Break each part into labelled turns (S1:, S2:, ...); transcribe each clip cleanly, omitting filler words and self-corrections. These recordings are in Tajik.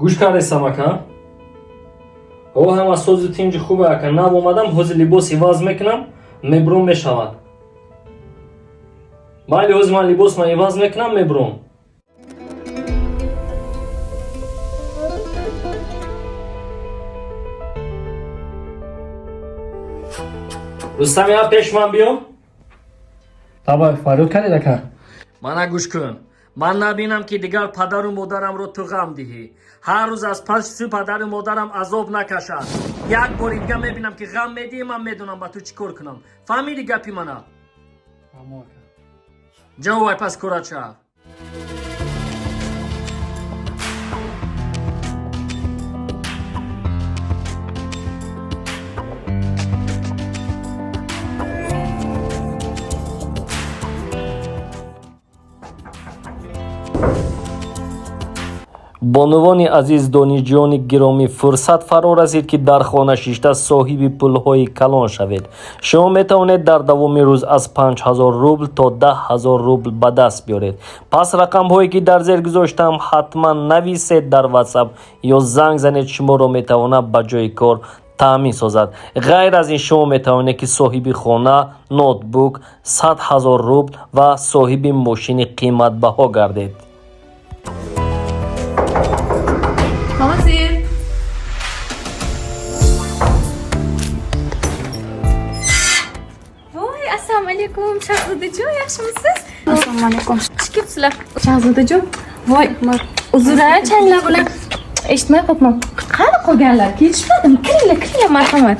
S1: Гӯш кардесам, ака? О, ҳама созу тинҷи хубе, ака. Нав омадам, ҳозир либос иваз мекунам, мебуром, мешавад. Майли, ҳозир ман либосма иваз мекунам, мебуром. Рустам, я пеш ман биё. Таба, фарёд кардед, ака? Мана, гӯш кун, ман набинам, ки дигар падару модарамро ту ғам диҳӣ. Ҳар рӯз аз паси падару модарам азоб накашад. Як бори дига мебинам, ки ғам медиҳӣ, ман медонам, ба ту чӣ кор кунам. Фаҳмиди гапи мана? Ҷавобай, пас корат шав. Бонувони азиз, донишҷӯёни гиромӣ, фурсат фаро расид, ки дар хона шишта соҳиби пулҳои калон шавед. Шумо метавонед дар давоми рӯз аз 5000 рубл то 10 000 рубл ба даст биёред. Пас рақамҳое, ки дар зер гузоштаам, ҳатман нависед дар Ватсап ё занг занед, шуморо метавонад ба ҷои кор таъмин созад. Ғайр аз ин, шумо метавонед, ки соҳиби хона, ноутбук, 100 000 рубл ва соҳиби мошини қиматбаҳо гардед.
S2: Hozir.
S3: Voy, assalomu alaykum, Shahzodajon, yaxshimisiz?
S2: Assalomu alaykum.
S3: Xush kelibsizlar. Shahzodajon, voy, uzr, a, changlar bilan eshitmay qolibman. Qani qolganlar? Kelishmadimi? Kiringlar, kiringlar, marhamat.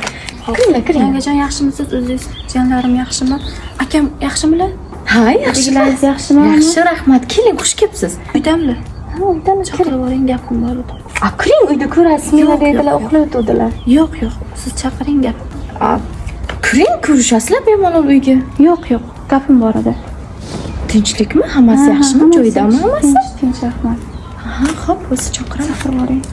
S3: Kiringlar, kiringlar.
S2: Yangajon, yaxshimisiz o'zingiz? Jiyanlarim yaxshimi? Akam yaxshimilar?
S3: Ha, yaxshi.
S2: Uydagilaringiz yaxshimi?
S3: Yaxshi, rahmat. Keling, xush kelibsiz.
S2: Uydamilar?
S3: Ha, uydamiz.
S2: Chaqirib yuboring, gapim bor edi.
S3: A, kiring, uyda ko'rasiz,
S2: Yo'q,
S3: nima deydilar,
S2: yo'q, yo'q.
S3: uxlayotgandilar.
S2: Yo'q, yo'q. Siz chaqiring, gap.
S3: A, kiring, ko'rishasizlar bemalol uyga.
S2: Yo'q, yo'q. Gapim bor edi.
S3: Tinchlikmi? Hammasi yaxshimi? Joyidami hammasi?
S2: Tinch, tinch, rahmat.
S3: Ha, xo'p, o'zi chaqiraman.
S2: Chaqirib yuboring.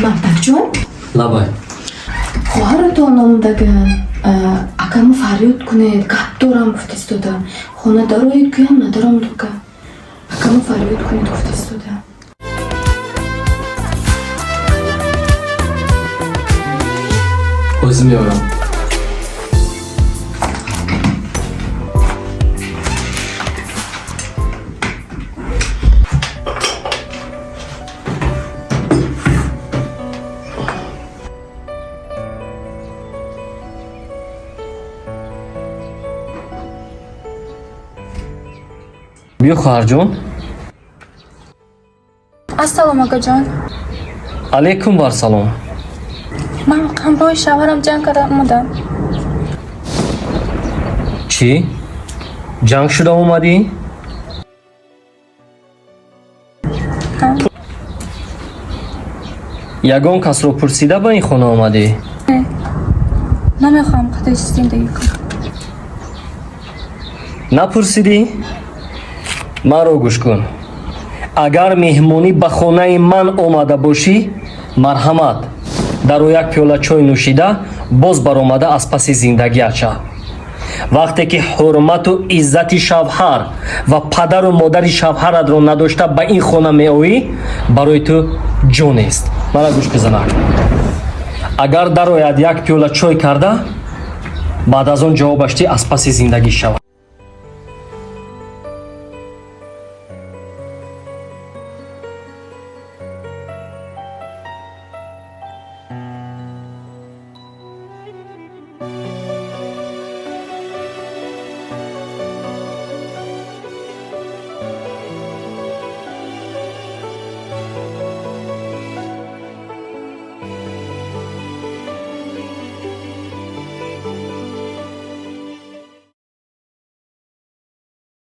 S3: Mardakjon,
S1: Лабай.
S3: Хоҳаратон омдаgan, акаму фарёд кунед, гап дорам гуфта истода. Хона дароед, гӯям, надаром дука. Акаму фарёд кунед гуфта истода.
S1: Ҳозир меорам. Биё, хоҳарҷон.
S2: Assalomu akajon.
S1: Алайкум вассалом.
S2: Man hamrohi shavharam jang карда омадам.
S1: Чӣ, ҷанг шуда омадӣ?
S2: Ҳа.
S1: Ягон касро пурсида ба ин хона омадӣ?
S2: Намехоҳам қатъи зиндагӣ кунам.
S1: Напурсидӣ? Маро гӯш кун, агар меҳмонӣ ба хонаи ман омада бошӣ, марҳамат, даро як пиёла чой нӯшида, боз баромада аз паси зиндагиат шав. Вақте ки ҳурмату иззати шавҳар ва падару модари шавҳаратро надошта ба ин хона меоӣ, барои ту ҷо нест. Мара гӯш бизанак, агар дарояд, як пиёла чой карда, баъд аз он ҷавобаш ти, аз паси зиндагӣ шавад.